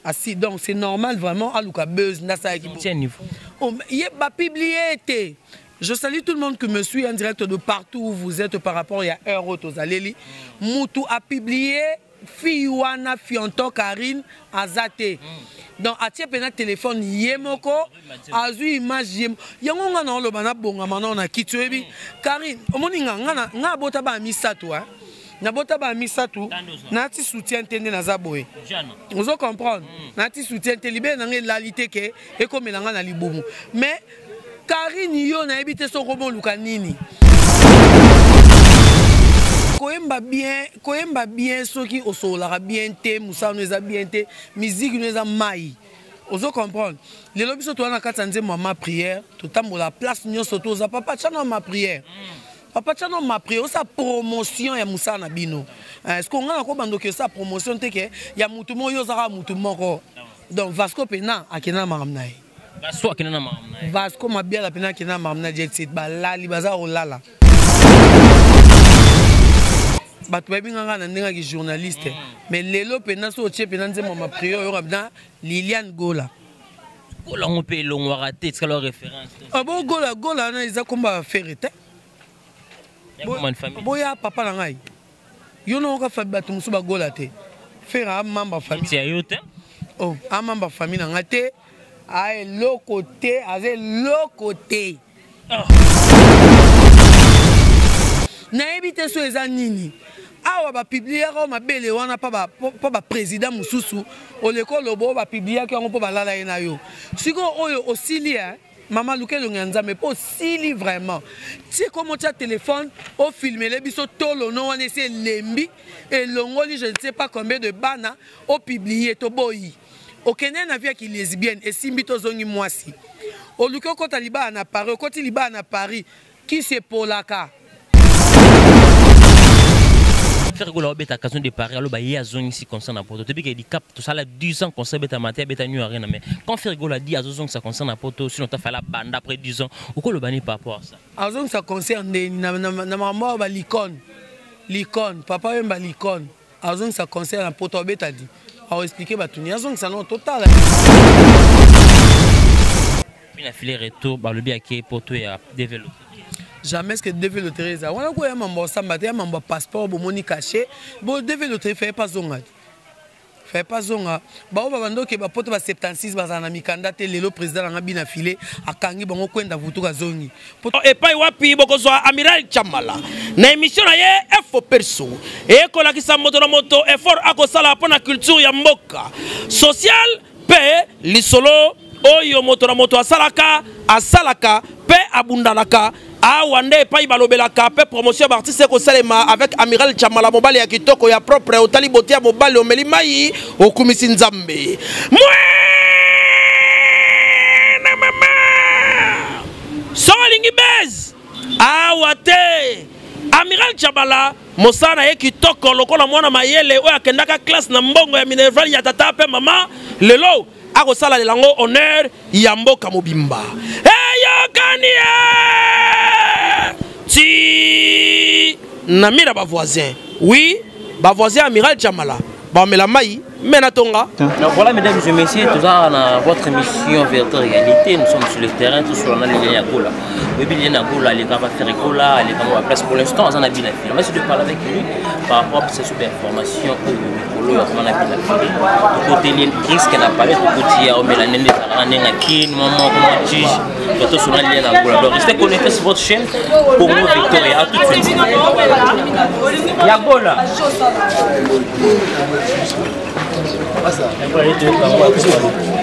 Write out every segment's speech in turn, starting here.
Asi donc c'est normal vraiment aluka buzz nde asalaki oh, ye bapublie te. Je salue tout le monde qui me suit en direct de partout où vous êtes par rapport ya heure oyo tozaleli. Mutu a publié fille wana fionto Karine aza te. Donc atie pena téléphone ye moko azui image ye yango nga na oloba na bongama na na kiti oyebi Karine omoni nga nga nga abota ba misato hein. Nabota ba misato nati soutien te nde naza boye. Ozo comprendre? Nati soutien te libele na nga elali te ke ekomela nga na libumu. Mais Karine yo nayebi te soki oboluka nini. Koyemba bien, koyemba bien soki osololaka bien te, mosala no eza bien te, musique no eza mayi. Ozo comprendre? Lelo biso toza na kati ya nzembo ya ma prière, totambola place nyonso toza papa tya na ma prière. Papa tya na ma prière, osala promotion ya mosala na bino. Est-ce que nga nakobanda oke osala promotion te ke ya mutu moko yo ozaka mutu moko. Donc Vasco pena akenda na makambo na ye. Vasco akenda na makambo na ye. Vasco Mabiala pena akenda na makambo na Jet Set, balali baza kolala. Bato bayebi nga nga na ndenge ya journaliste. Mais lelo pena so otie pena nzembo ma prière oyoka pena Liliane Gola. Gola ngo pe elongwaka te, tikala référence. Ah bon Gola Gola wana eza komba ya Ferre te. Boya papa na ngai. Yo na oka fabi bato mosusu bagola te. Ferre a membre famille. Ya yo te. Oh, a membre famille na ngai te. A eloko te, aza eloko te. Oh. Nayebi te so eza nini. Awa ba publiaka mabele wana pa ba pa ba président mosusu oleko lobo ba publiaka yango po balala ye na yo. Siko oyo osili hein. Mama luka elongi ya Nzambe po osili vraiment. Tie komo tia téléphone o filmele biso tolo no wana esi elembi elongoli je ne sais pas combien de bana o publier toboyi. Okende na vie ya ki lesbienne esimbi tozongi mwasi. Oluki okota libala na Paris, okoti libala na Paris kisi epolaka. Ferre Gola obeta occasion de Paris aloba ye azongisi concert na poto toyebi ke dicap tosala 10 ans concert beta mate abeta New Arena mais quand Ferre Gola dit azozongisa concert na poto sinon ta fala banda après 10 ans okoloba nini par rapport à ça? Azongisa concert ndeni na makambo oyo ba licone licone papa wemba licone azongisa concert na poto abeta di ao expliquer bato ni azongisa no totala. Puis na filet retour balobi ake poto ya DV Loterie. Jamais que DV Loterie eza wana ko ya mambo samba te ya mambo passeport bomoni caché bo DV Loterie fait pas zonga fait pas zonga bao ba bandoke ba poto ba 76 bazala na mikanda te lelo président na nga bina filet akangi bango kwenda vutuka zongi epai wapi bokozwa amiral Chamala na émission na ye Info Perso ekolakisa moto na moto effort akosala mpo na culture ya mboka social mpe lisolo oyo moto na moto asalaka asalaka mpe abundanaka awa nde epai balobelaka mpe promotion ya baartiste ekosalema avec amiral Chamala mobali ya kitoko ya propre otali bote ya mobali omeli mai okumisi nzambe mwena mama soki olingi base awa te amiral Chamala mosala na ye kitoko lokola mwana mayele oyo akendaka classe na mbongo ya minerval ya tata mpe mama lelo akosalela yango honneur ya mboka mobimba eyokani ye ti na mira ba voisin oui ba voisin amiral Chamala bamela mai mais na tonga. Donc voilà mesdames et messieurs, tout ça dans votre émission Vérité Réalité, nous sommes sur le terrain, tout sur la ligne ya Gola. Oui, bien ya Gola, les gars va faire Gola, les gars va place pour l'instant, on a bien fait. On va essayer de parler avec lui par rapport à cette information au mikolo ya komana bien fait. Tout côté les risques na parlé, tout côté ya omela nende za nenga kin, maman comment juge, tout sur la ligne ya Gola. Donc restez connectés sur votre chaîne Congo Victoria. À tout de suite. Ya Gola.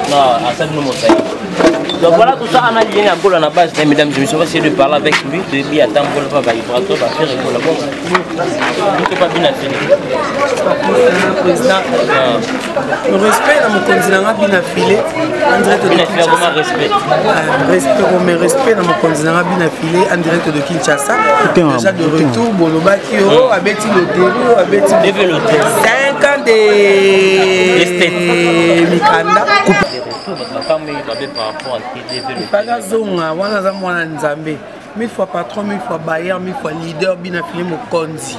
Non, ça nous montre. Donc voilà tout ça, on a lié un peu la base, mesdames et messieurs, on va essayer de parler avec lui, de lui attendre pour le pas vibrato, va faire école. Bon, il ne pas bien affiler. Président, le respect dans mon continent a bien affilé. En direct de Kinshasa. Respect. Respect, mais respect dans mon continent a bien affilé en direct de Kinshasa. Déjà de retour, Bolobaki, oh, Abeti Loterie, Abeti Loterie. 5 ans de Mikanda. Epaka zonga wana aza mwana Nzambe. Mille fois patron, mille fois bailleur, mille fois leader, bina fili mokonzi.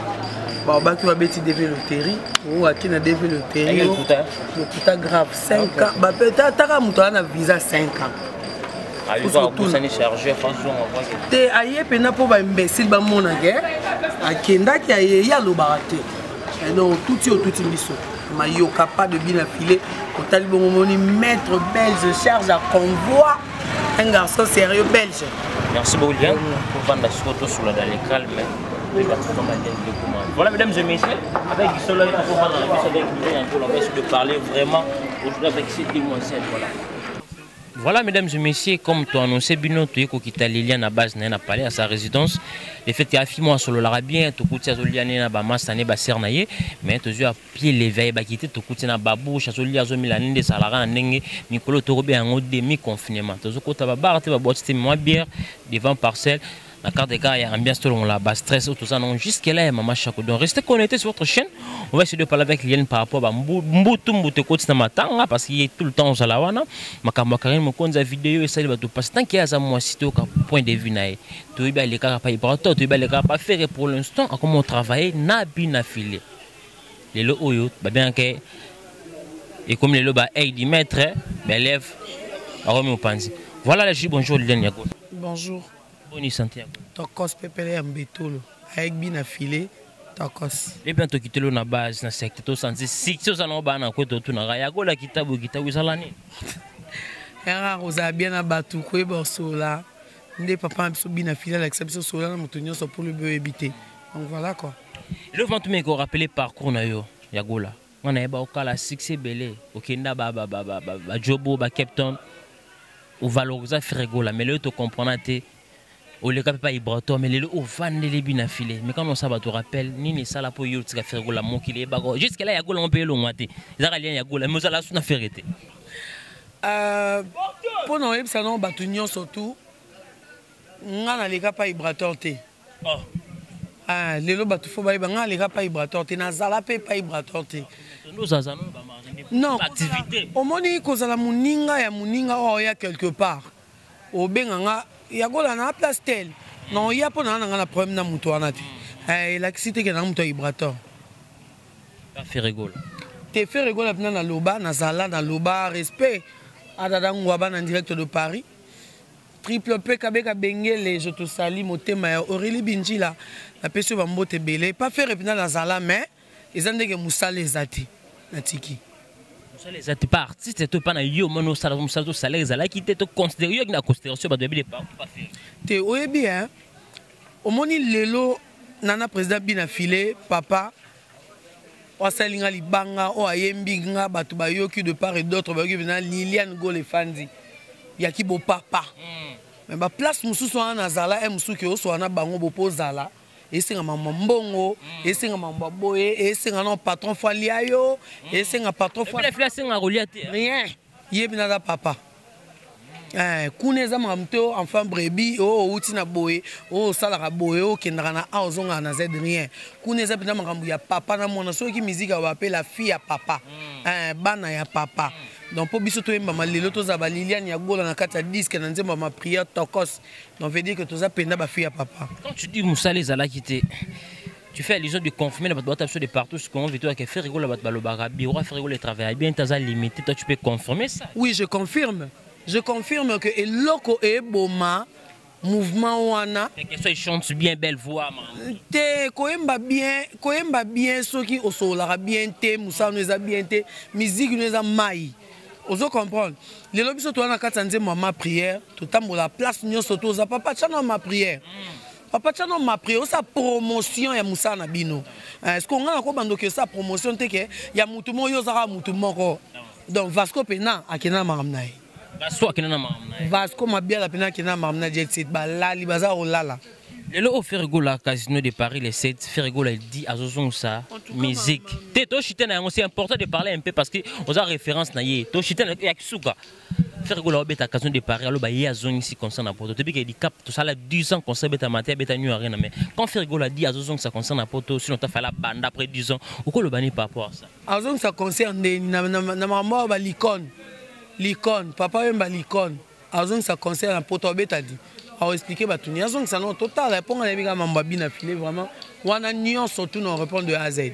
Babaki babeti DV loterie, oyo ake na DV loterie. Lokuta grave 5 ans. Bapeta ataka moto aza na visa 5 ans. Te aye mpena mpo baimbécile bamonake akendaki aye ye alobaka te. Donc otuti otuti biso mayoka pas de bina filet otali bongo moni maître belge charge à convoi un garçon sérieux belge. Merci beaucoup Liane pour vendre sikoyo tosolola dans le calme. Voilà, mesdames et messieurs, avec Sola, il faut vendre la avec Liliane, on va essayer de parler vraiment aujourd'hui avec cette demoiselle. Voilà. Voilà, mesdames et messieurs, comme tu as annoncé, bino, tu es kokita Liliane à base, na palais, à sa résidence. Le fait qu'il y a moi solo la bien, tu kuti Liliane na ba massa ne ba ser na ye, mais tu as pied levé ba kité, tu kuti na babouche, azo mila nde salara na ndenge mikolo to robe en demi confinement. Tu kota ba bar te ba boîte te moi bière devant parcelle. La carte des gars, il y a ambiance tout le monde là-bas, stress, tout ça. Non, jusque là, il y a Maman Chako. Donc, restez connectés sur votre chaîne. On va essayer de parler avec Liliane par rapport à Mboutou, Mboutou, Côte, Matanga, parce qu'il est tout le temps au Zalawana. Makambo Karim, Mokonza vidéo, et ça, il va tout passer. Tant qu'il y a ça, moi, si tu as un point de vue, nae. Tu es les gars, pas hybrateur, tu es les gars, pas faire. Et pour l'instant, comment travailler, n'a bien affilé. Les lots, oyo, bah, bien que, et comme les lots, bah, hey, du maître, bah, élève, bah, remis au panzi. Voilà, la J, bonjour, Liliane Yago. Bonjour. Boni santé Yago. Tokos pepele ya mbetolo avec bina filet tokos. Et bien tokitelo na base na secte to santi six oza na bana ko to tuna ya gola kitabu kitabu ezala nini? Era roza bien na batu ko borsola nde papa biso bina filet la biso sola na moto nyonso pour le be éviter. Donc voilà quoi. Le vent me ko rappeler parcours na yo ya gola. Ngana yeba okala succès belé okenda ba ba ba ba ba Jobo ba Cape Town ou valoriser Ferre Gola mais le to comprendre te au le cap pas Ibrator mais le au vandele bina filet mais quand on ça va te rappelle nini sala po yo tika Ferre Gola mokili ba jusque là ya gola on paye le moité ezaka lien ya gola mais la suna ferrete. Pour non ça non bato nyonso tout nga na leka pas Ibrator te. Oh. Ah lelo bato fo ba nga leka pas Ibrator te na zala pe pas Ibrator te. Nous azano ba marge non activité. Omoni kozala muninga ya muninga oyo ya quelque part. Obenga nga ya gola na place tel. Non ya pona na nga na problème na muto wana te. Eh la cité ke na muto Ibrator. Pas Ferre Gola. Te Ferre Gola pina na loba na zala na loba respect. Adada ngwaba na direct de Paris. Triple P Kabeka Bengele, je te salue motema ya Aurélie Binjila na peso ba mbote belé. Pas Ferre pina na zala mais ezandeke musala ezati na tiki. Musala ezati pas artiste to pas na yo mono sala musala to salaire ezala ki te to considérer yo na considération ba de pas pas faire. Te oyebi hein. Omoni lelo nana président bina filet papa wasalinga libanga o ayembi nga bato bayoki de part et d'autre bayoki na Liliane Gole Fandi. Yaki bo papa. Mais ba place mususu wana nazala e musuki oso wana bango bo pozala. Esenga mama mbongo, esenga mama boye, esenga non patron falia yo, esenga patron fa. La senga rolia te. Rien. Yebi na papa. Eh kuneza mamto enfant brebis o outi na boye, o sala ka boye, o kendaka na a ozonga na z rien. Kuneza pina makambo ya papa na mona soki musique ba appelle la fille ya papa. Eh bana ya papa. Donc pour biso toyemba malelo toza ba Liliane ya Gola na kati ya disque na nzemba ma prière tokos. Donc veut dire que toza penda ba fille ya papa. Quand tu dis Moussa les ala quitté, tu fais allusion de confirmer la boîte de partout ce qu'on vit toi qui fait rigoler la boîte bureau fait rigoler travail bien taza limité, toi tu peux confirmer ça? Oui, je confirme. Je confirme que eloko e boma mouvement wana. La question il chante bien belle voix man. Te koyemba bien, koyemba bien soki osolara bien te, Moussa nous a bien te, musique nous a mai. Ozo comprendre. Lelo biso to na kati nzembo ma prière, to tambola place nyonso to za papa tchana ma prière. Papa tchana ma prière, sa promotion ya Moussa na bino. Est-ce qu'on a ko bando que sa promotion te ke ya mutu mo yo zaka mutu moko. Donc Vasco pena akena maramnai. Vasco akena na maramnai. Vasco mabia la pena akena maramnai jet set balali baza olala. Lelo au Ferre Gola Casino de Paris les 7 Ferre Gola il dit azozong ça musique. Te to chité na yango c'est important de parler un peu parce que on a référence na ye. To chité na ya kisuka. Ferre Gola obeta Casino de Paris alo ba ye azong ici concert na Porto. Depuis qu'il dit cap tout ça là 10 ans concert beta matin beta nu arena mais quand Ferre Gola dit azozong ça concert na Porto sinon ta fait la bande après 10 ans ou quoi le banni par rapport à ça. Azong ça concerne na na na maman ba l'icône. L'icône papa yemba l'icône. Azong ça concerne na Porto beta dit. A expliquer ba tunia zong ça non total répondre à bika mamba bina filet vraiment Wana nyonso tu na répondre de A à Z.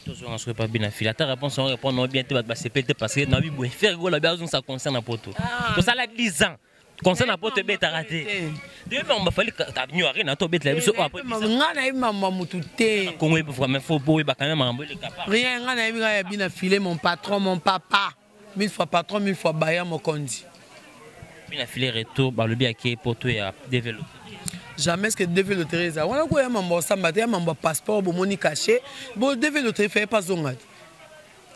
Tozonga soki epa bina fili, ata réponse yango répondre bien te, bato basepeli te, parce que na biboye Ferre Gola bi azongisa concert na poto. Tosala 10 ans concert na poto ebetaka te. Debi bango bafali new arena to obetela biso oyo après. Nga nayebi mambo mutu te. Kongo yebi vraiment, faut boyeba quand même makambo eleka. Rien, nga nayebi kaka ya bina file, mon patron, mon papa, mille fois patron, mille fois baya mokonzi. Bina file retour, balobi ake poto ya développé. Jamais que DV loterie eza wana koya mambo osamba te, ya mambo ya passeport bomoni caché bo DV loterie faye pas zonga te,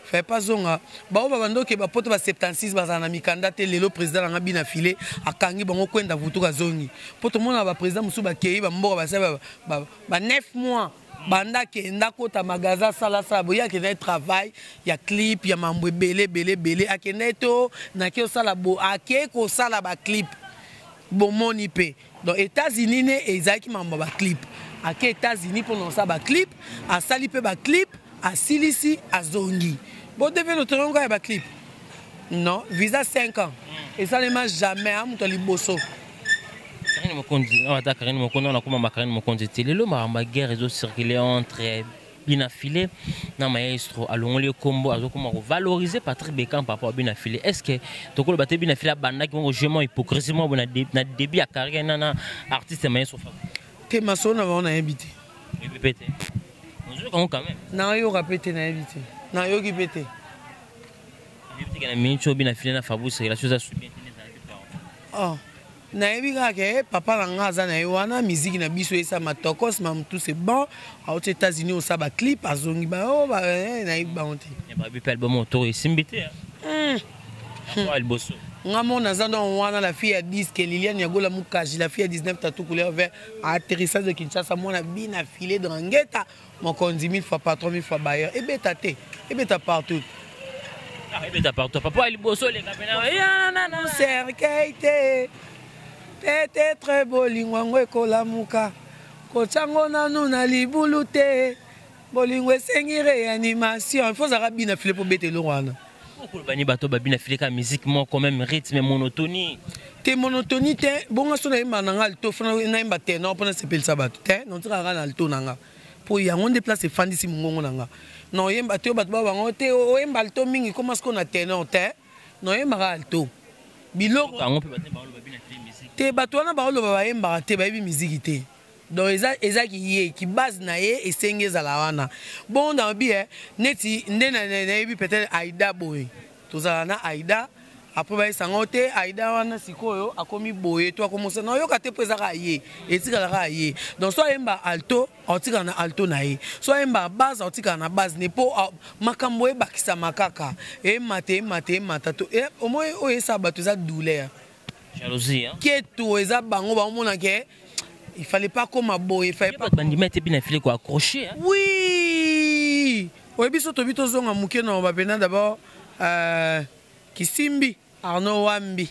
faye pas zonga. Bao babanda oke bapoto ba 76 bazala na mikanda te. Lelo président nanga bina file akangi bango kwenda vutuka zongi mpo tomona baprésident mosusu bakei bamboka basali ba 9 mois, banda akenda kota magasin, asalasala boye. Akenda ye travail ya clip ya mambo ebele ebele ebele. Akenda ye to nake osala bo, ake kosala baclip bomoni mpe. Donc États-Unis ne ezalaki mambo ya baclip. Ake États-Unis mpona kosala baclip, asali mpe baclip, asilisi, azongi. Bo DV loterie ya baclip, non, visa 5 ans esalema jamais. A moto ya liboso. Karine Mokonzi awa, ata Karine Mokonzi wana akoma Karine Mokonzi te. Lelo makambo ya guerre ezocircule entre Bina File na maestro. Alongoli kombo, azokoma kovaloriser Patrick Beckham par rapport à Bina File. Est ce que tokoloba te Bina File abandaki moko jeu hypocrisie moko na début ya carrière na artiste maestro? Te, masolo na bango nayebi te. Oyebi mpe te, ozoyoka quand même. Nayoka mpe te, nayebi te, nayoki mpe te. Oyebi te ke na miniti oyo Bina File na Fabrice relation eza bien te? Oh, nayebi kaka ke papa na nga aza na ye wana, miziki na biso esama tokos mamutu, c'est bon. Auti États-Unis osala baclip, azongi bao, nayebi bango te. Babi mpe album otoro esimbi te liboso. Nga mo naza donc wana la fille ya disque Liliane Yagola Mukaji, la fille ya 19 tatou couleur vert, atterrissage de Kinshasa, mwana bina filet drangeta mokonzi, mille fois patron, mille fois bailleur. Ebeta te, ebeta partout. Ebeta partout, papa liboso oleka pena. Cercueil te, peut-être bolingo yango ekolamuka, kotiango nanu na libulu te. Bolingo esengi réanimation. Il faut ozalaka bina file mpo beta eloko wana. Okoloba ni bato babina file ka musique moko, même rythme, monotonie? Te, monotonie te. Bongo so nayemba na nga alto, fo nayemba ténor mpo nasepelisa bato te? Notikaka na alto na nga mpo yango nde place efandisi mongongo na nga. Na oyemba te, oyo bato ba bango te, oyemba alto mingi, koma sikoyo na ténor te. Noyembaka alto biloko te. Bato wana baoloba bayembaka te, bayebi miziki te. Donc ezaki ye ki base na ye esengi ezala wana. Bongo nayebi neti nde nayebi peut-être Aida boye, tozala na Aida, après bayesango te Aida wana sikoyo akomi boye to akomosa, nayoka te mpo ezaka ye, etikalaka ye. Donc so ayemba alto, aotikala na alto na ye, so ayemba base, aotikala na base ne, mpo makambo ebakisama kaka, emata, emata, emata to omoi oyo esala bato eza douleur. Jalousie. Keto eza bango baomona ke il fallait pas koma boye, il fallait pas. Bandima ete bina file koaccrocher. Oui, oyebi so tobi tozonga moke na bapena d'abord Kisimbi Arnaud Wambi,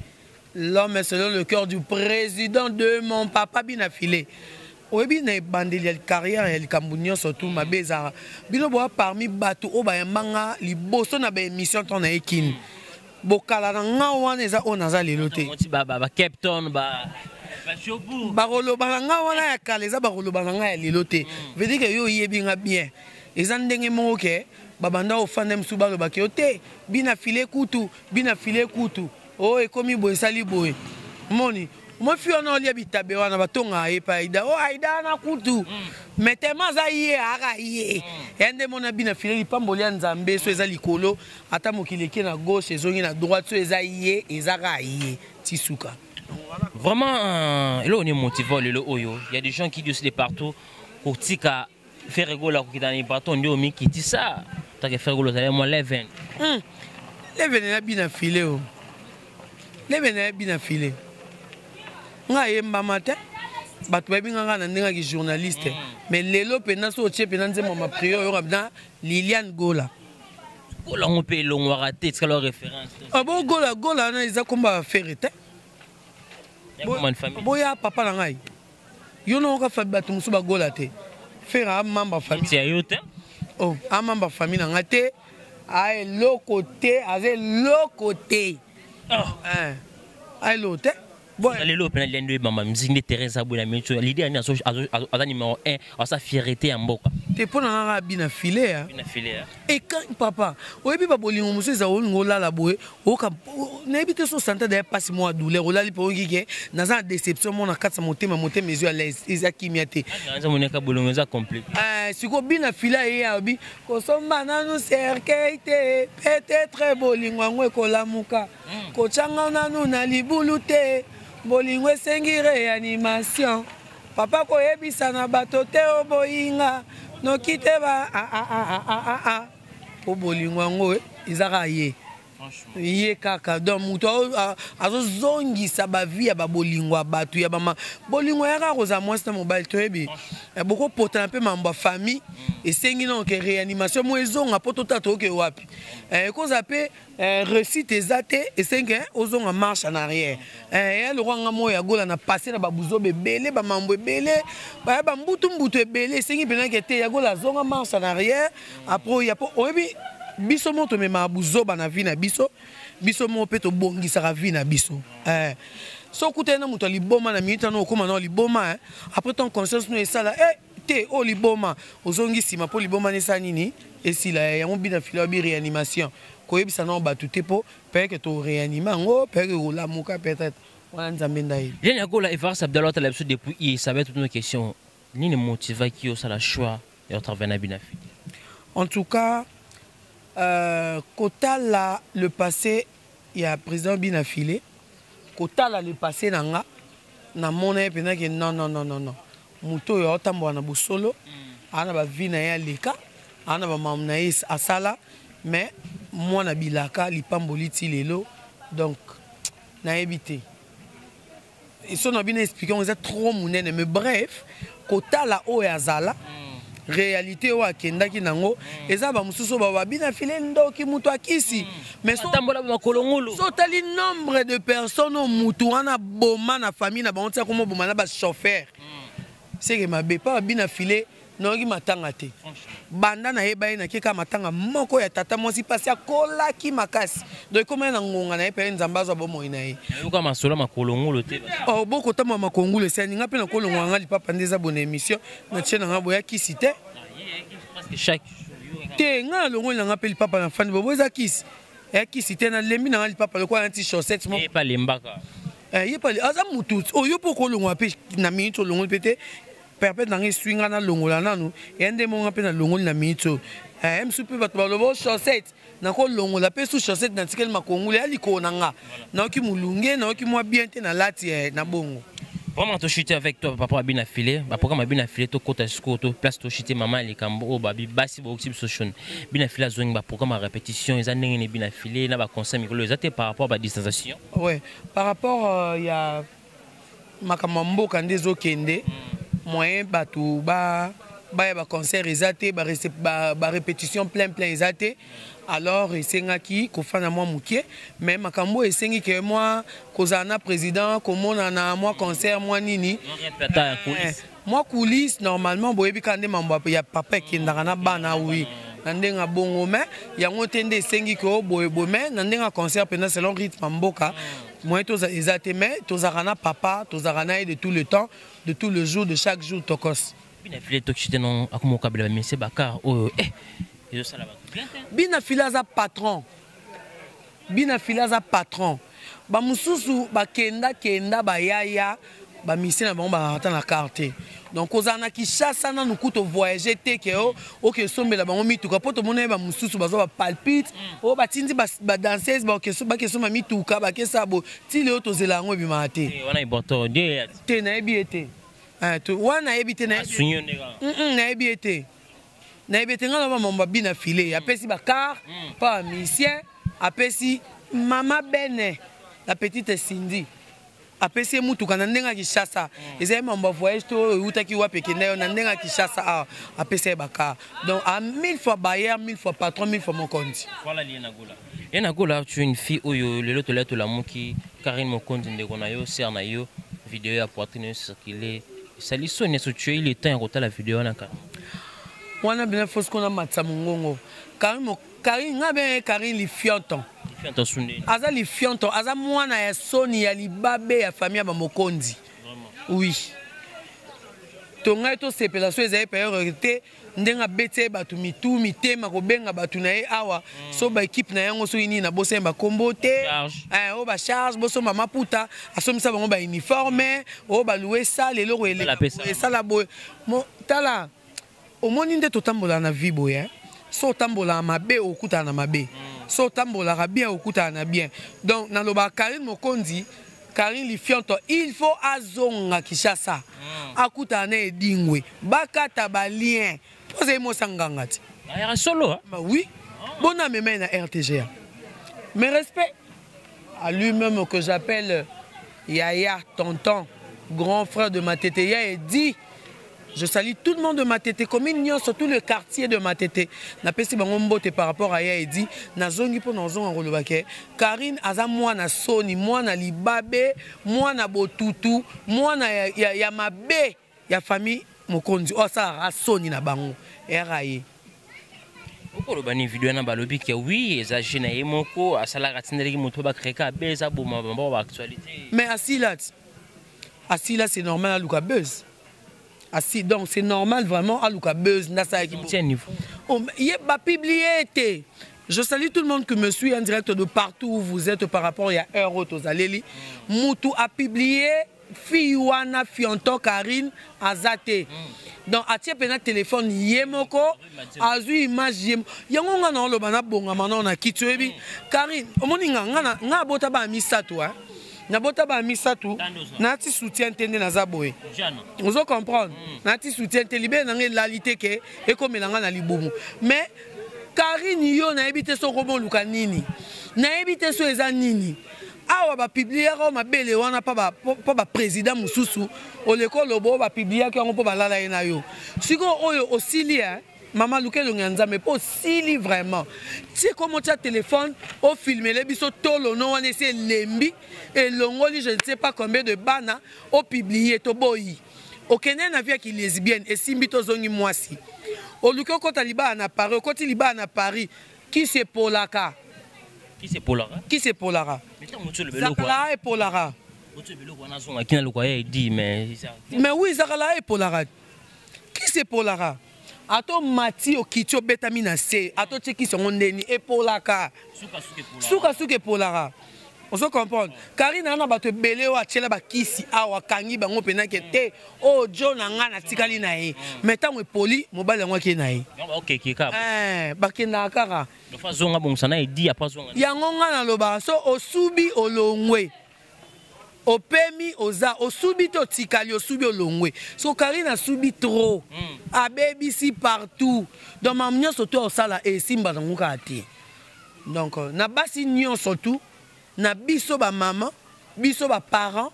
l'homme selon le cœur du président de mon papa Bina Filé. Oyebi na ebandeli ya carrière ya likambo nyonso tu mabe ezalaka. Bino boya parmi bato oyo bayambanga liboso na baémission ntango na ye kini bokala na nga wana, eza oyo naza lelo te. Bakoloba na nga wana ya kala, eza bakoloba na nga ya lelo te. Veut dire ke yo oyebi nga bien. Eza ndenge moko ke babanda ofanda mosusu, balobaki yo te bina file kutu, bina file kutu oyo ekomi boye, esali boye. Moni mofi wana olia bitabe wana, batongaka ye pa Aida, o Aida wana kutu. Mais tellement aza ye, aka ye ya nde mona bina file lipamboli ya Nzambe. So eza likolo, ata mokili eke na gauche, ezongi na droite, so eza ye, eza kaka ye ti suka. Vraiment, eloko ni motivant lelo oyo, il y a des gens qui disent de partout kotika Ferre Gola kokita na partout, nde omikitisa take Ferre Gola ozali mwa leven. Leven eza bina file o, leven eza bina file. Ngai ayembama te, bato bayebi nga kaka na ndenge yaki journaliste. Mais lelo mpenza so otie mpenza nzembo maprio, oyoka mpenza Liliane Gola. Gola yango mpe elongwaka te, etikala référence. Abo Gola, Gola wana eza komba ya Ferre te. Boya papa na ngai, yo naoka bato mosusu bagola te. Ferre amembre famille ya yo te. Oh, amembre famille na ngai te, a eloko te, aza eloko te, a eloko te. Bon, lelo mpena lendo ebamba musique nde terrain eza boye na minute oyo leader nini aza numéro 1 aza fierté ya mboka te mpo na nga kaka bina filet. Bina filet. Eka papa, oyebi babolingo mosusu eza olingo olala boye, oyoka, nayebi te so santa daya mpasi mwa douleur, olali mpe oyoki ke naza na déception mo na kati ya motema, motema ezwi alaise, eza kimia te. Eza moneka bolingo eza compliqué. Sikoyo bina filet aye, alobi kosomba nanu cercueil te, peut-être bolingo yango ekolamuka. Kotyanga nanu na libulu te, bolingo esengi réanimation. Papa, koyebisa na bato te oboyinga noki te ba ah, ah, ah, ah, ah, ah. Po bolingo yango eza kaka ye ye kaka. Donc moto azozongisa bavie ya babolingo ya bato ya bama bolingo ya kaka kozala mwasi na mobali, toyebi bokopotana mpe mambo ya famille, esengi nano ke réanimation mo ezonga mpo totala toyoke wapi. Ekozala mpe réussite eza te, esengi ozonga marche en arrière. Ya lokwa nga moyo ya gola na passé na babuzoba ebele, bamambo ebele, baya bambutu mbutu ebele, esengi mpenake te ya gola azonga marche en arrière. Après oya, po oyebi biso mo tomemaka buzoba na vie na biso, biso mo mpe tobongisaka vie na biso. So okutani na moto ya liboma na minute wana, okóma na liboma. Après ton conscience no esala te oyo liboma, ozongi nsima mpo liboma na esala nini, esila. Yango bina fila obi réanimation, koyebisa nao bato te mpo peke toréanime yango, peke kolamuka peut-être wana Nzambe nda ye. Liliane Yagola, Evariste Abdallah otala biso depuis i, ça va être une question: nini motivaki osala choix ya otravaille na bina fili? En tout cas, kotala le passé ya président Bina File, kotala le passé na nga, namona ye mpenza ke non, non, non, non, non, moto oyo aotambola na bosolo, aa na bavie na ye aleka, aa na bamamu na ye asala, mais mwana bilaka lipamboli ti lelo. Donc nayebi te so na bino expliqué, eza trop monene, mais bref, kotala oyo azala, réalité oyo akendaki nango, eza bamosusu oyo babina file ndoki, moto akisi, mais atambola makolo ngulu. So otali nombre de personnes oyo mutu wana boma na famille na bango, tia koma boma na bachauffeur, seke mabe mpa babina file. Nayoki matanga te banda nayeba ye, nake kaka matanga moko ya tata mwasi, mpasi akolaki makasi, donc ekóma ye na ngonga na ye mpe Nzambe azwa bomoi na ye. Nayoka masolo makolo ngulu te. Oh, bokotambola makolo ngulu esali nga mpe nakolongwa nga lipapa nde eza bona émission natie na nga boya kisi te. Presque chaque te, nga nalongoli na nga mpe lipapa na fandi bobo, eza kisi, eya kisi te, nalembi na nga lipapa lokola nati chaussette mo. Ye palembaka. Ye pale aza mutu oyo mpo kolongwa mpe na minute olongoli mpe te, perpète na nga eswi nga nalongola nanu eya nde monga mpe nalongoli na minute oyo. Mosusu mpe bato baloba o chaussette, nakolongola mpe su chaussette, natikeli makongulu ya likolo na nga, nayoki molunge, nayoki mwa bien te, nalati na bongo. Vraiment, tochuter avec toi, papa Abina Filet, baprogramme Abina Filet, tokota sikoyo to place tochuter mama ya likambo oyo babi basi boyoki biso shone. Bina Filet azongi, baprogramme ya répétition eza ndenge nini? Bina Filet na baconcert mikolo eza te par rapport badistanciation? Ouais, par rapport ya makambo ya mboka nde ezokende, moyen bato ba baya baconcert eza te, barépétition plein plein eza te. Alors esengaki kofanda mwa moke, mais makambo oyo esengi ke mwa kozala na président, komonana mwa concert mwa nini, mwa coulisse. Normalement boyebi kaka nde mambo ya papa ekendaka na bana, oui, na ndenge ya bongo, mais yango te nde esengi ke boyeboye, mais na ndenge ya concert mpenza selon rythme ya mboka, moyen toza eza te, mais tozalaka na papa, tozalaka na ye de tout le temps, de tout le jour, de chaque jour, tokos. Bina File tochuter no akomokabela bamese bakar oyo ezosala bato bien te. Bina File aza patron, Bina File aza patron. Bamosusu bakendakenda, bayaya bamisie na bango, bazalaka ata na car te. Donc kozala na Kinshasa nanu kuta voyage te ke oke esombela bango mituka, mpo tomona ye bamosusu bazwa bapalpite oyo batindi badanseuse bakesomba mituka, bakesa bo ti lelo tozela yango ebimaka te. Wana iboto te, nayebi ye te, wana nayebi te, nayebi ye te, nayebi ete ngai na bamambo babina file apesi bacar mpa bamusicien, apesi mama bene la petite Cindy, apesi ye mutuka na ndenge ya Kinshasa. Ezali mambo ya voyage to oyo eutaki wapi, ekenda yo na ndenge ya Kinshasa awa, apesi ye bacar. Donc a mille fois bayer, mille fois patron, mille fois mokonzi. Voilà Liena Gola. Liena Gola, tu es une fille oyo lelo tolia tolamuki Karine Mokonzi, ndeko na yo, sœur na yo, vidéo ya poitrine oyo circulé, esali soni. Eso tu as eu le temps ya kotala vidéo wana, Karine? Wana bena fosi kona matisa mongongo. Karine, Karine nga be Karine lifionton. Aza lifionto, aza mwana ya soni ya libabe ya famille ya bamokonzi. Oui, to ngai tosepela so ezali période te ndenge abeti ye bato mitu mitema kobenga bato na ye awa. So baekipe na yango soki nini, nabosani bakombo te, oyo bacharge bosomba maputa, asomisa bango bauniforme oyo balouer salle, eloko esala boye. Tala, omoni nde totambolaka na vie boye. So otambolaka mabe, okutana na mabe. So otambolaka bien, okutana na bien. Donc nalobaka, Karine Mokonzi, Karine Lifionto, il faut azonga Kinshasa, akutana na Edingwe, bakata balien mpo azali mwasi nganga ti. Ayaka solo. Bah oui, bona amema ye na RTGA. Mais respect à lui-même que j'appelle Yaya, tonton, grand frère de Matete Ya Edi. Je salue tout le monde de Matete, commune nyonso, tout le quartier de Matete. Napesi bango mbote par rapport à Ya Edi. Nazongi mpo nazonga koloba ke Karine aza mwana soni, mwana libabe, mwana botutu, mwana ya mabe ya famille mokonzi. Oyo asalaka soni na bango. Era ye. Okoloba ni video wana, balobi ke oui, eza je na ye moko asalaka, atindelaki moto bacréaka abe, eza boma bango baactualité. Mais asila ti. Asila, c'est normal aluka buzz. Asi, donc c'est normal vraiment aluka buzz nasalaki. Tiens, niveau. Oh, ye bapublier te. Je salue tout le monde qui me suit en direct de partout où vous êtes par rapport ya heure oyo tozaleli. Mutu a publié fille wana fionto Karine aza te. Donc atie mpenza telefone ye moko, azwi image ye yango. Nga na oloba, nabongama nao na kiti. Oyebi Karine, omoni nga nga abota bana misato, nabota bana misato, nati soutien te nde naza boye. Ozo comprendre? Nati soutien te, libele na nga elali te ke ekomela nga na libumu. Mais Karine, yo nayebi te soki omoluka nini, nayebi te so eza nini. Awa bapubliaka oyo mabele wana mpo baprésident mosusu oleka oloba oyo bapubliaki yango mpo balala ye na yo. Sikoyo oyo osili, mama, luka elongi ya Nzambe mpo osili vraiment. Tie komo, tia telefone, ofilmele biso tolono wana esi elembi, elongoli je ne sais pas combien de bana. Opublier, toboyi. Okende na vie ya kilesbienne, esimbi, tozongi mwasi. Oluki okɔta libala na Paris, okɔti libala na Paris, kisi epolaka. Kisi epolaka. Kisi epolaka, zakala epolaka. Mais oui, zakala epolaka, kisi epolaka. Ata omati, okiti, obetami na se, ata otie kisi yango ndeni, epolaka, sukasuka epolaka. Ozo comprendre? Karine ana bato ebele oyo atiela bakisi awa, akangi bango mpenake te. Oyo jo na ngai natikali na ye, mais ntango epoli, mobali yango akei na ye. Bakendaka kaka. Yango ngai nalobaka, so osubi, olongwe, opemi, oza osubi te, otikali, osubi, olongwe. So Karine asubi trop, abebisi partout. Donc mamu nyonso to osala esimba nango kaka te. Donc na basi nyonso tu, na biso bamama, biso baparent,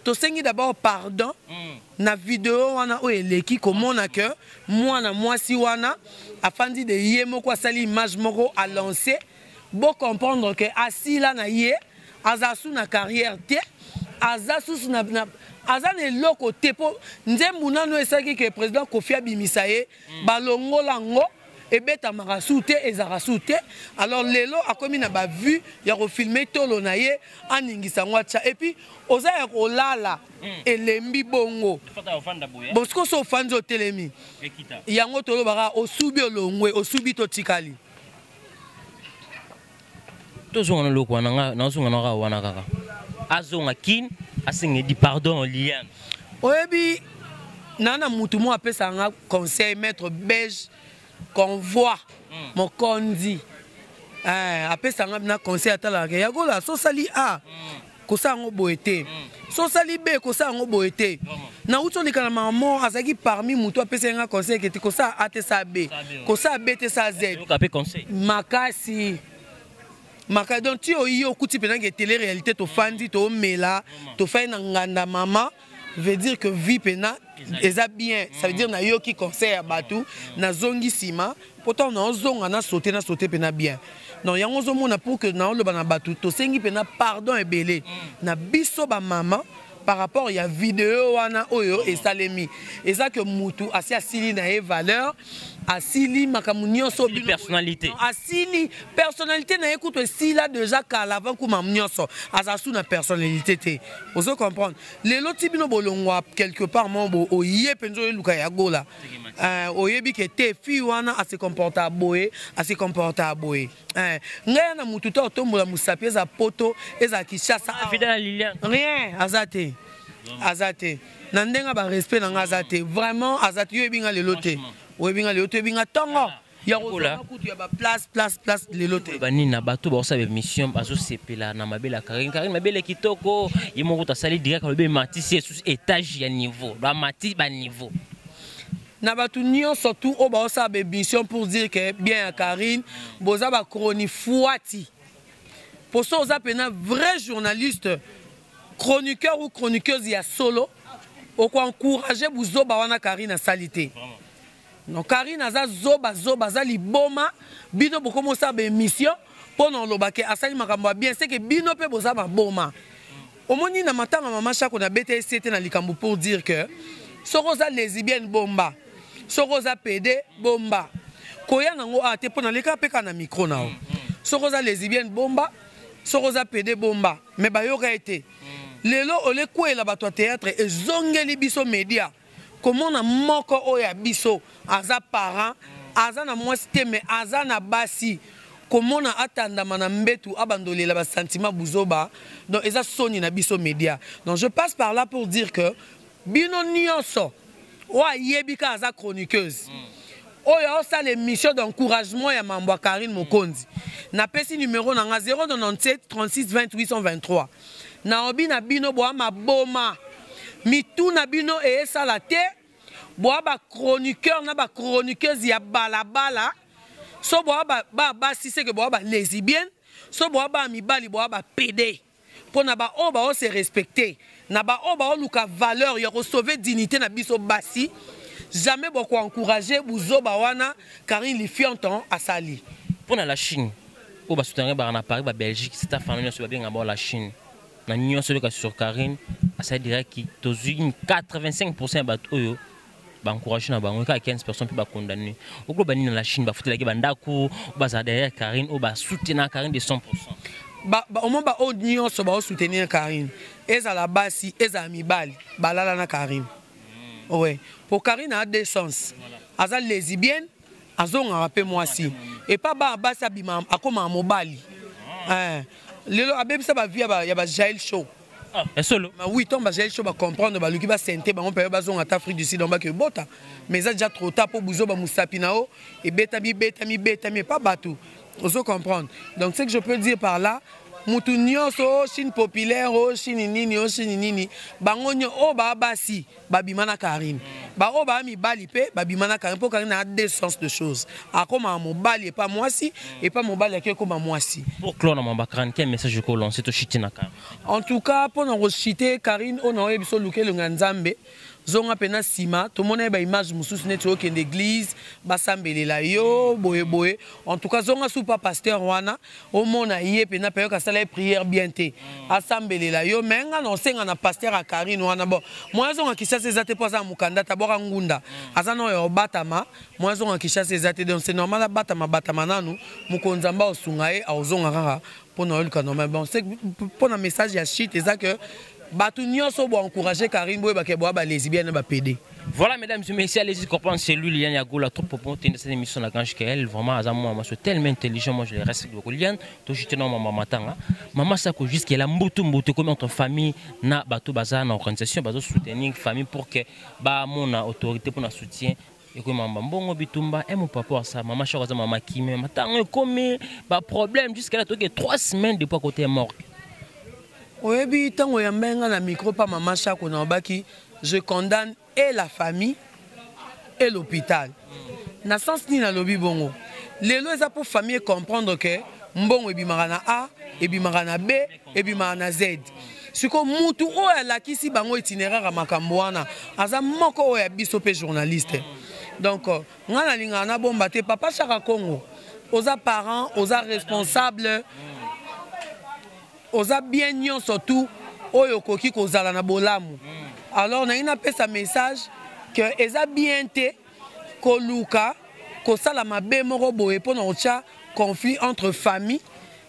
tosengi d'abord pardon na video wana oyo eleki komona ke mwana mwasi wana afandi de ye moko, asali image moko, alance. Bocomprendre ke asila na ye, aza su na carrière te, aza susu na aza na eloko te, mpo nzembu nano esalaki ke président Kofi abimisa ye, balongola yango, ebetamaka su te, ezalaka su te. Alors lelo akomi na bavue ya kofilmer tolo na ye, aningisa yango, atya. Et puis oza ya kolala, elembi bongo. Bon, sikoyo so ofandi, otelemi yango, tolobaka osubi, olongwe, osubi, totikali. Tozonga na eloko wana, nazonga na kaka wana kaka, azonga Kine, asengedi pardon Liliane. Oyebi, na mutu mo apesaka nga conseil, maître Belge Convoi, mokonzi, apesaka nga na conseil, atalaka yakola. So osali a, kosala yango boye te. So osali b, kosala yango boye te. Nauti oleka na mama, azalaki parmi motu apesaki nga conseil kete kosala a te, sa b, kosala b te, sa z. Makasi makasi. Donc ti oyi okuti mpenza télé réalité, tofandi, toomela, tofandi na nganda mama, veut dire que vie pena eza bien. Ça veut dire nayoki conseil ya bato, nazongi nsima, pourtant naozonga, nasaute, nasaute mpena bien. Donc yango ozomona, pour que naoloba na bato, tosengi mpena pardon ebele na biso bamama. Par rapport ya video wana oyo esalemi, eza que mutu asi asili na ye valeur, asili makambo nyonso. Personnalité. Asili personnalité na ye kutu esila déjà kala avant kuma nyonso. Aza su na personnalité te. Ozo comprendre? Lelo ti bino bolongwa quelque part mo bo oye mpenza oyeluka ya Gola, oyebi ke te, fille wana ase comporta boye, ase comporta boye. Ngai na mutu to otombola mosapi, eza Poto, eza Kinshasa, rien, aza te, aza te na ndenge barespect na nga, aza te vraiment, aza te. Yo oyebi nga lelo te, oyebi nga lelo te, oyebi nga ntongo ya kozala kutu ya baplace place place lelo te. Banini na bato baosala émission, bazosepela na mabele ya Karine. Karine mabele kitoko, ye moko tasali direct, alobi ematisi esusu étage ya niveau, bamati baniveau. Na bato nyonso tu oyo baosala baémission pour dire que bien ya Karine, boza bachronifuati. Poso oza mpena vrai journaliste, chroniqueur ou chroniqueuse ya solo, okoencourage buzoba wana Karine asali te. Non, Karine aza zoba zoba, aza liboma. Bino bokomi osala baémission mpo na olobake asali makambo ya bien, seke bino mpe boza maboma. Omoni na matanga mama Shako, na beta ese te na likambo pour dire que soki oza lesbienne, bomba, soki oza pédé, bomba, koya nango a te mpo naleka mpe kaka na micro na yo. Soki oza lesbienne, bomba, soki oza pédé, bomba. Mais bayoka ye te. Lelo olekweyela bato ya théâtre, ezongeli biso média komona moko oyo ya biso aza parent, aza na mwasi te, mais aza na basi, komona atandama na mbetu, abandolela basentiment buzoba. Donc eza soni na biso média. Donc je passe par là pour dire que bino nyonso oyo ayebi kaka aza chroniqueuse, oyo aosala émission d'encouragement ya mambo ya Karine Mokonzi, napesi numéro na nga 097 36 20 823. Naobi na bino, boa maboma, mitu na bino eyesala te. Boa bachroniqueur na bachroniqueuse ya balabala, so boa ba basi, seke boa balesbienne, so boa ba mibali, boa bapédé. Mpo na baoyo baose respecte, na baoyo baoluka valeur ya kosauve dignité na biso basi, jamais bokoencourage buzoba wana Karine Lifionton asali. Mpo na la Chine oyo basoutenir baka na Paris, babelgique, sita famille nyonso babenga bao la Chine na nyonso oyoka sur Karine asali direct, tozwi 85 ya bato oyo baencourage na bango, kaka 15 personnes mpe bacondamné. Okoloba nini na la Chine bafutelaki bandako, bazala derrière Karine, oyo basoutenir Karine de 100? Omo baoyo nyonso baosoutenir Karine, ezala basi, ezala mibali, balala na Karine. Ouais, po Karine a deux sens: aza lesbienne, azongaka mpe mwasi epa bana basi, abima akomaka mobali. Lelo abebisa bavie ya bajael Show. Esolo. Ma oui, ntango bajael Show bacomprendre, baluki basente bango mpe bazonga ata Afrique du Sud, donc bake bota, mais eza déjà trop tard, mpo buzoba mosapi na yo ebetami, betami, betami epa bato. Ozo comprendre? Donc ce que je peux dire par là, mutu nyonso o Chine populaire, o Chine nini, o Chine nini, bango nyo oyo baa basi babima na Karine, baoyo baa mibali mpe babima na Karine, mpo Karine a deux sens de choses: akomaka mobali epa mwasi, epa mobali ake ekoma mwasi. Pour clore na mamba Karine, quel message oko lancer to chite na Karine? En tout cas, mpo na kochite Karine, oyo na oyebi so, oluka elongo ya Nzambe, zonga mpe na nsima. Tomona ye baimage mosusu neti okende église, basambelela yo boyeboye. En tout cas, zonga supa pasteur wana, omona ye mpena mpe yoka, asala ye prière bien te, asambelela yo. Me nga na osenga na pasteur ya Karine wana, bon, moya azonga Kinshasa eza te, mpo aza na mokanda te, abwaka ngunda, aza na oyo obatama, moya azonga Kinshasa eza te. Donc c'est normal abatama, batama nanu, mokonzi Nzambe aosunga ye, aozonga kaka mpo na oyoluka normal. Bon, mpo na message ya shit eza que bato nyonso boencourage Karine, boyebake boya balesbienne na bapédé. Voilà, mesdames et messieurs, allez-y comprendre, c'est lui, Liliane Yagola, trop pour tenir cette émission, la grande qu'elle, vraiment, Azamo, moi, c'est tellement intelligent, moi, je le respecte beaucoup. Liliane, tout juste, non, maman, matanga. Maman, ça, jusqu'à la mbutu, mbutu, comme entre famille, na, bato, baza, na organisation, bazo soutenir famille pour que, ba, mon autorité pour notre soutien. Ekomi mamba mbongo bitumba e mon papa asa mama Shako aza mama kime matango ekomi baproblème jusqu'à là, toke 3 semaines depuis côté ya morgue. Oyebi, ntango oyamba nga na micro pa mama Shako, na obaki je condamne et la famille et l'hôpital. Na sens nini nalobi bongo? Lelo eza mpo famille comprendre ke mbongo ebimaka na A, ebimaka na B, ebimaka na Z. Sikoyo mutu oyo alakisi bango itinéraire ya makambo wana aza moko oyo ya biso mpe journaliste. Donc ngai nalingaka nabomba te. Papa Chaka Congo, oza parent, oza responsable, oza bien nyonso tu. Oyo okoki kozala na bolamu. Alors nalingi napesa message que eza bien te koluka kosala mabe moko boye mpona kotya conflit entre famille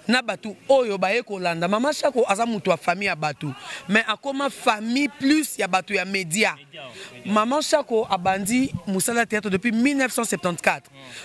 na bato oyo baye kolanda. Mama Shako aza moto ya famille ya bato, mais akoma famille plus ya bato ya média. Mama Shako abandi mosala ya théâtre depuis 1974,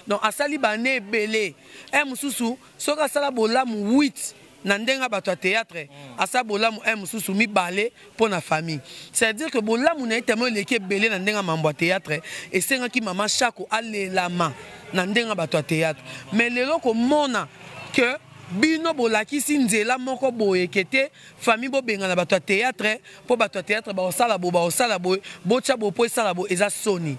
donc asali bane ebele. E mosusu soki asala bolamu 8 na ndenge ya bato ya théâtre, asala bolamu un mosusu mibale mpo na famille. C'est-à-dire que bolamu na ye tellement eleki ebele na ndenge ya mambo ya théâtre, esengaki Mama Shako alelama na ndenge ya bato ya théâtre. Mais lelo komona que bino bolakisi nzela moko boye ke te, famille bobengana bato ya théâtre mpo bato ya théâtre baosala boye, baosala boye, botya boye mpo esala boye, eza soni,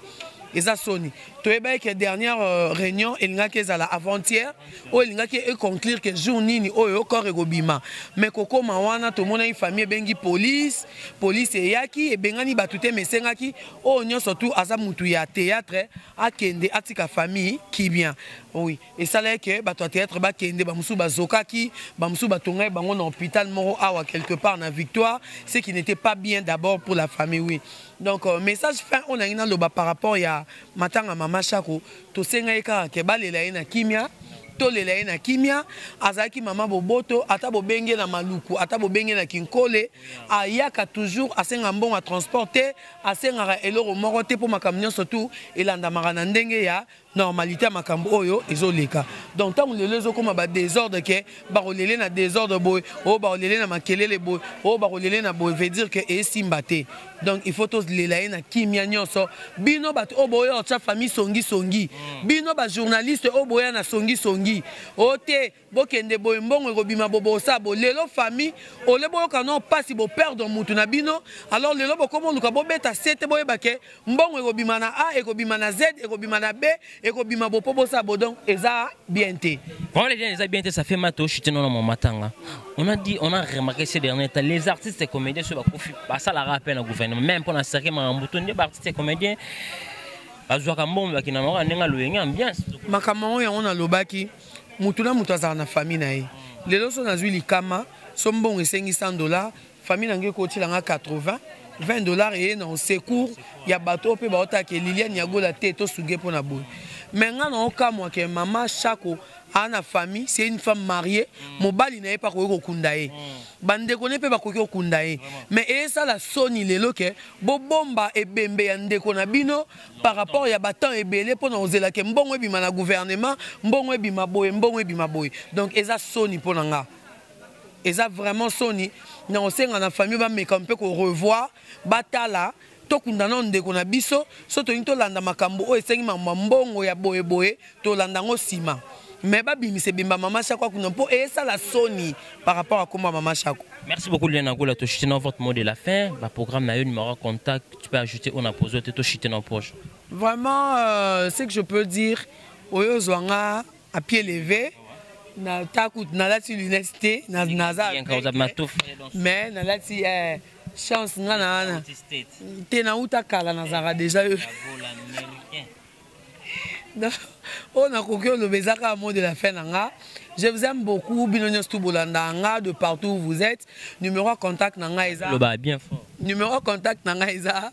eza soni. Toyebaki ke dernière réunion elingaki ezala avant-hier, oyo elingaki econclure ke jour nini oyo corps ekobima. Mais kokóma wana, tomonaki famille ebengi police, police eyaki, ebengani bato te, mais esengaki oyo nyonso tu aza mutu ya théâtre akende, atika famille kimia. Oui, esalaki ke bato ya théâtre bakende, bamosusu bazokaki, bamosusu batongaki bango na hôpital moko awa quelque part na Victoire, ce qui n'était pas bien d'abord pour la famille. Oui, donc message fin oyo nangi naloba par rapport ya matanga Mama Shako, tosengaki kaka ke balela ye na kimia, tolela ye na kimia. Azalaki mama boboto, ata bobenge na Maluku, ata bobenge na Kinkole, ayaka toujours, asenga mbongo ya transport te, asengaka eloko moko te, mpo makambo nyonso tu elandamaka na ndenge ya normalité ya makambo oyo ezoleka. Donc ntango lelo ezokóma badésordre, ke bakolele na désordre boye, oyo bakolele na makelele boye, oyo bakolele na boye, veut dire ke esimba te. Donc il faut tolela ye na kimia nyonso. Bino bato oyo boya otya famille songisongi, bino bajournaliste oyo boya na songisongi oyo te, bokende boye, mbongo ekobima, bobosa bo. Lelo famille ole boyoka no mpasi boperdre mutu na bino. Alors lelo bokoma oluka bobeta se te, boyeba ke mbongo ekobima na A, ekobima na Z, ekobima na B, ekobima bo mpo bosala bo. Donc eza bien te. Vraiment, les gens, ils bien, ça fait mal au non, mon matanga. On a dit, on a remarqué ces derniers temps, les artistes et comédiens sur la ça la rappelle au gouvernement, même pour la série, les artistes et comédiens, bazwaka mbongo, bakina nango ndenge aloyenge ambiance. Makambo oyo yango nalobaki, mutu na mutu azala na famille na ye. Lelo so nazwi likama, so mbongo esengi 100 $, famille na ngai ekotilanga 80, 20 $ eye na secours ya bato oyo mpe baotaka Liliane Yagola te, tosunge mpo na boye. Mais nga na okamwa ke Mama Shako aa na famille, c'est une femme mariée, mobali na ye mpe akoki kokunda ye, bandeko ne mpe bakoki kokunda ye. Mais eyesala soni lelo ke bobomba ebembe ya ndeko na bino par rapport ya batemps ebele mpo na kozelake mbongo ebima na gouvernement, mbongo ebima boye, mbongo ebima boye. Donc eza soni mpo na nga, eza vraiment soni. Na kosenga na famille bameka mpe korevoir, batala, tokunda na ndeko na biso. So tolingi tolanda makambo oyo esengi mambo ya mbongo ya boyeboye, tolanda yango nsima, mais babimisa ebemba Mama Shako akunda, mpo eyesala soni par rapport à komba Mama Shako. Merci beaucoup, Liliane Agola. Toshite dans votre mot de la fin. Ba programme na yo, numéro contact, tu peux ajouter on a posé toshite dans poche. Vraiment, ce que je peux dire, oyo zwanga à pied levé, na taku nalati lunette te, na naza mais nalati chance nga na wana te, nauta kala, nazalaka déjà yo. Oyo nakoki oloba eza kaka mot de la fin na nga: je vous aime beaucoup, bino nyonso tu bolanda nga de partout où vous êtes. Numéro ya contact na nga eza Loba bien fort. Numéro ya contact na nga eza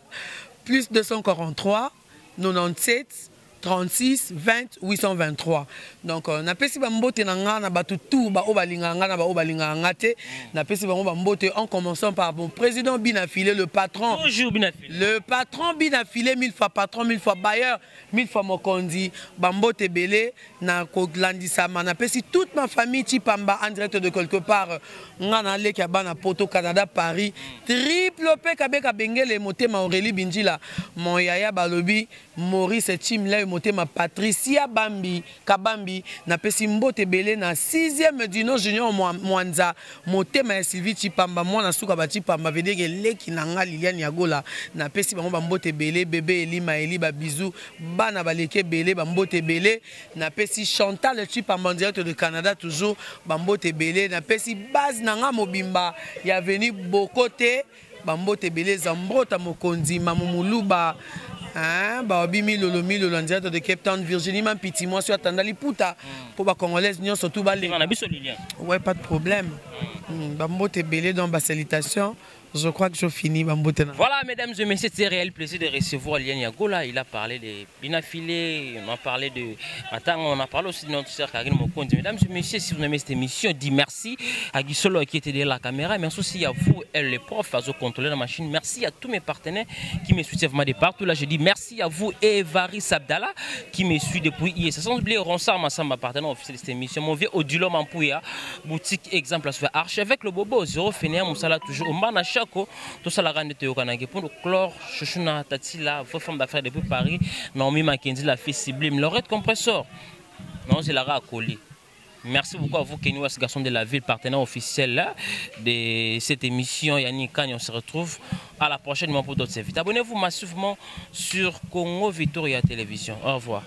plus 243 97 36 20 823. Donc napesi bambote na nga na bato tout baoyo balingaka nga na baoyo balingaka nga te. Napesi bango bambote, en commençant par mon président Bina Filé, le patron. Bonjour Bina Filé. Le patron Bina Filé, mille fois patron, mille fois bailleur, mille fois mokondi, bambote ebele. Na kolandisama, napesi toute ma famille Chipamba en direct de quelque part, nga na leki ya bana Poto, Canada, Paris, triple P Kabeka Bengele, motema Aurélie Binjila, mon yaya balobi Maurice Chimlay, motema Patricia Bambi Kabambi. Napesi mbote ebele na 6e Dino Junior Mwanza, motema ya Sylvie Chipamba, mwana suka ba Chipamba, veut dire leki na nga Liliane Yagola. Napesi bango bambote ebele, bébé Elima Eli, babizu bana baleki ebele, bambote ebele. Napesi Chantal Chipamba en direct de Canada toujours, bambote ebele. Napesi base na nga mobimba ya veni Bokote, bambote ebele, Zambrota mokonzi, Mamu Muluba. Hein, baobi milolo milolo en direct de Cape Town, Virginie Mampiti, mwasi atanda liputa mpo bacongolaise nyonso tu bale. Na biso Lilian. Ouais, pas de problème. Bambote ebele, donc basalutation. Je crois que je finis, bambote na. Voilà, mesdames et messieurs, c'est un réel plaisir de recevoir Liliane Yagola. Il a parlé de Binafilé, on a parlé de. Attends, on a parlé aussi de notre sœur Karine Mokonzi. Mesdames et messieurs, si vous aimez cette émission, dites merci à Guy Solo qui était derrière la caméra. Merci aussi à vous, elle, les profs, à vous contrôler la machine. Merci à tous mes partenaires qui me soutiennent vraiment de partout. Là, je dis merci à vous, Evaris Abdallah, qui me suit depuis hier. Sans oublier Ronsard Massamba, partenaire officiel de cette émission. Mon vieux Odilo Mampouya, boutique exemple à Archevêque le Bobo, Zéro Fénéa, Moussala, toujours. Ombana Chako, tout ça la grande Toyokanake. Pour nous clore, Chouchouna Tati, la vraie femme d'affaires depuis Paris, Naomi Mackenzie, la fille sublime, Laurette Compressor. Non, c'est Lara Akoli. Merci beaucoup à vous, Kenny West, garçon de la ville, partenaire officiel là, de cette émission. Yannick Kanye, on se retrouve à la prochaine pour d'autres invités. Abonnez-vous massivement sur Congo Victoria Télévision. Au revoir.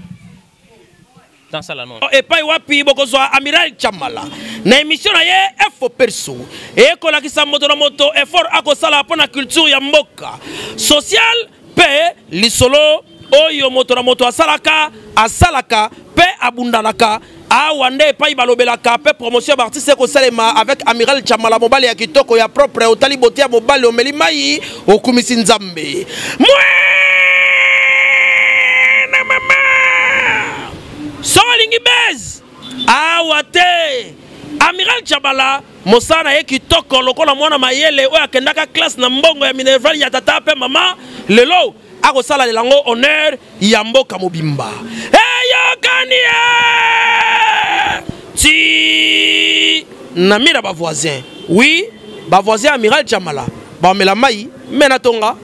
Dans ça, là, non. Epai wapi bokozwa Amiral Chamala na émission na ye Efo Perso, ekolakisa moto na moto effort akosala mpo na culture ya mboka, social mpe lisolo oyo moto na moto asalaka asalaka mpe abundanaka. Awa nde epai balobelaka mpe promotion ya baartiste ekosalema avec Amiral Chamala, mobali ya kitoko ya propre. Otali bote ya mobali, omeli mai, okumisi Nzambe. Mwana mama, soki olingi buzz, awa te. Amiral Chabala, mosala na ye kitoko lokola mwana mayele oyo akendaka classe na mbongo ya minerval ya tata mpe mama, lelo akosalela yango honneur ya mboka mobimba. Eyokani ye ti na mira bavoisin. Oui, bavoisin Amiral Chamala bamela mai me na tonga.